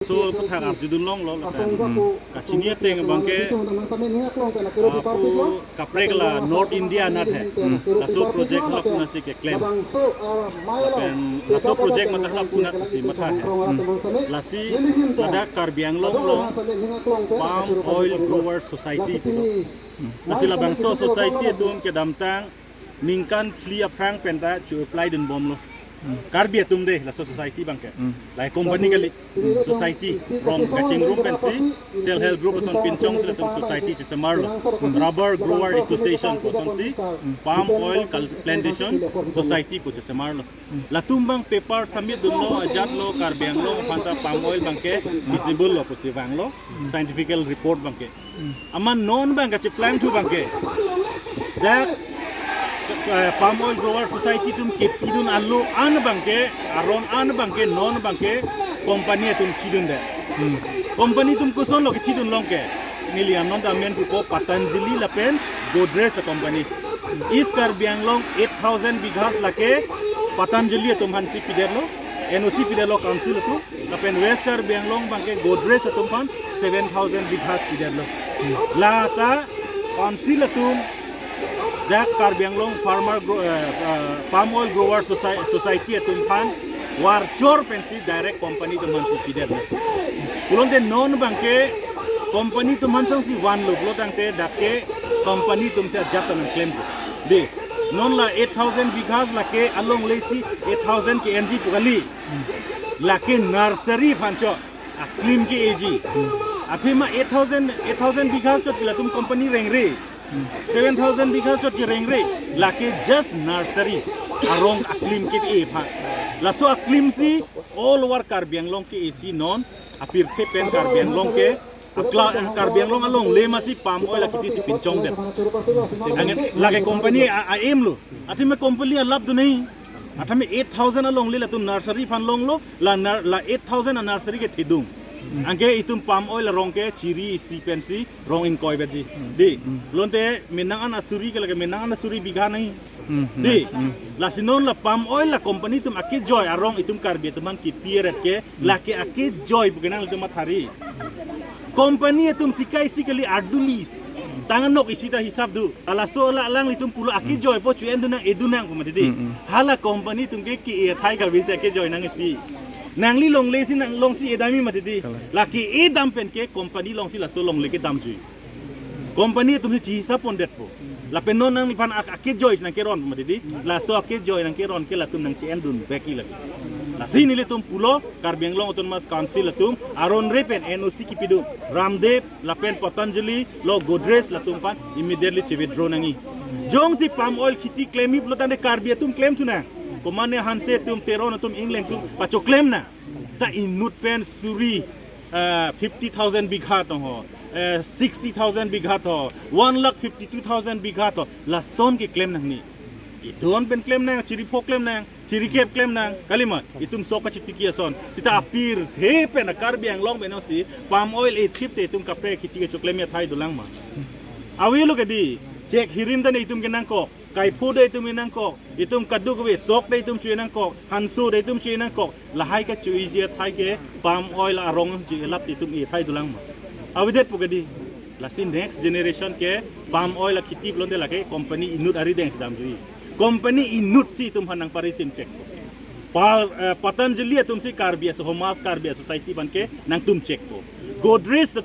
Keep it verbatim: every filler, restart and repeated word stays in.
So pathak arjudun longlo lapen kachini ateng abangke apu kaprek la North India anat he. Laso project hala puna si keklem. Lapen laso project matha hala puna si matha he. Lasi ladak Karbi Anglong along Palm Oil Growers Society pulo. Lasi labangso society atum kedamtang ningkan phli aphrang penta chu-apply dunbomlo. Karbi atum de laso society abangke. Lahai company kali. Society from kachingrum pensi self help group ason pinchong si latum society chesemarlo. Rubber Grower Association pu asonsi Palm Oil Cul- Plantation Society pu chesemarlo. Latum abang paper submit dunlo, ajatlo, Karbi Anglong aphanta palm oil abangke feasible lo pusi vanglo, scientifical report abangke. Amat non abang kacheplang thu abangke dak, eh, Palm Oil Grower Society atum kepidun alo an abangke, aron an abangke, non abangke company atum chidunde. Company atum kosonlo kechidun longke? Neli anon ta amen pupo, Patanjali lapen Godrej a company. East Karbi Anglong eight thousand bighas lake Patanjali atum aphansi pidetlo, N O C pidetlo council atum. Lapen West Karbi Anglong abangke Godrej atum aphan seven thousand bighas pidetlo. Lata council atum dak Karbi Anglong Farmer Grow, eh, eh, Palm Oil Grower Soci- Society atum aphan varchor pensi direct company atum aphansi pidetlo. Pulote non abangke company atum aphan sangsi vanlo pulo tangte dak ke company atumsi ajat ta nangklempo. De, non la eight thousand bighas lake alongle si eight thousand ke-enji pu kali. Lake nursery aphan chot aklim ke-eji. Athema eight thousand, eight thousand bighas chot ke latum company rengre. Seven thousand bighas chot ke rengre. Lake just nursery arong aklim ke-e aphan. Laso aklim si all over Karbi Anglong ke-e si non apirthe pen Karbi Anglong ke akla, eh, Karbi Anglong alongle masi palm oil akheti si pinchongdet. Angen lake company a, a-aim lo. Athema company alap dunei. Athema eight thousand alongle latum nursery aphan longlo, la nar- la eight thousand a nursery ke thedung. Anke itum palm oil arong ke chiri isi pensi rong ingkoi baji. De, lonte menang an asuri ke lake menang an asuri bigha nahi. De, lasi non la palm oil la company atum akejoi arong itum Karbi atum aphan kipi eret ke, lake akejoi pu ke nangtum mathari. Company atum sikai sikali ardulis. Tanganok isi ta hisap do. Laso la alanglitum pulo akejoipo chu-endun nang, edun nang pu mati de. Hala company atum ke ke-e athai kave si akejoi nangpi. Nangli longle si nang longsi edamji mati de. Lake edam pen ke company alongsi laso longle kedamjui. Company atum si chihisap pondetpo. Lapen non nangliphan ak- akejoi nangkeron pu mati de. Laso akejoi nangkeron ke latum nangche-endun beki lagi. Lasi nelitum pulo Karbi Anglong Autonomous Council atum aron re pen N O C kipidun Ramdev lapen Patanjali lo Godrej latum aphan immediately che-withdraw nangji. Jongsi palm oil kheti klemji pulo tangte Karbi atum klem thu nang. Komane Hanse atum, Teron atum, Engleng atum pachoklem nang. Ta inut pen suri, eh, fifty thousand bigha tong ho, eh, sixty thousand bigha tong ho, one lakh fifty-two thousand bigha tong ho, lason keklem nangne. Idon pen klem nang, chiri pho klem nang, chiri kep klem nang, kalima, itum sok kachitiki ason. Seta apirthe pen a Karbi Anglong pen si palm oil ethip te itum kaprek kheti kachoklemji athai dolang ma? Avelo ke de, chek hirin ta ne itum kenangkok, kaipho ta itum kenangkok, itum kadokave sok ta itum chu-e nangkok, hanso ta itum chu-e nangkok, lahai kachu-eji athai ke palm oil arong chu-e lap te itum ethai dolang ma? Avedetpo ke de. Lasi next generation ke palm oil akheti pulote lake company inut arideng si damjui. Company inut si itum aphan nangparisim chekpo. Pal- eh, Patanjali atum si Karbi aso, Homas Karbi a society aphan ke nangtum chekpo. Godrej atum